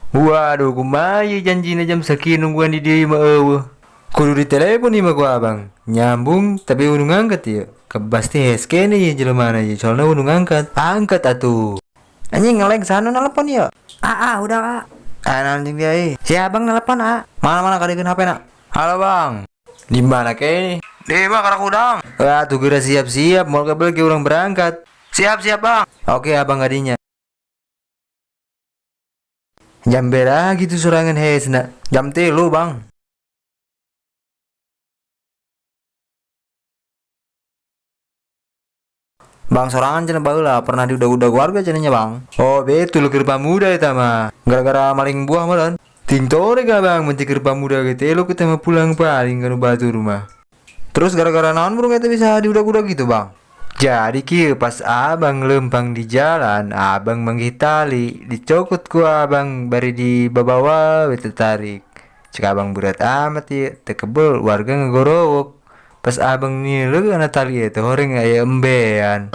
Waduh, kumaha ieu janjina jam sakieu nungguan di dieu mah eueuh. Kudu ditelepon ieu mah ku abang. Nyambung tapi eueuh nu ngangkat ieu. Pasti hees keneh ieu jelemana ieu soalna eueuh nu ngangkat. Angkat atuh. Anjing ngelag saha nu nelepon ieu? Ah, ah udah ah. Ah naon jeung dia ih. Si abang nelepon ah. Mana mana kadekeun HP na. Halo bang. Di mana kene? Di imah karak hudang. Wah, tuh geura siap-siap moal kabel ge urang berangkat. Siap siap bang. Oke abang kadinya. Jam beraha gitu sorangan heesna? Jam 3 bang. Bang sorangan cenah baheula pernah diudag-udag warga cenah nya bang. Oh betul keur pamuda eta mah. Gara-gara maling buah mah. Ting tore ka bang mun keur pamuda ge teh kita mah pulang paling ka nu batur mah. Terus gara-gara naon burung eta bisa diudag-udag gitu bang? Jadi kieu pas abang lempang di jalan, abang manggih tali, dicokot ku abang bari dibabawa we tarik. Cek abang berat amat ieu, teu kebel warga ngagorowok. Pas abang nileuk kana tali eta horeng aya embean.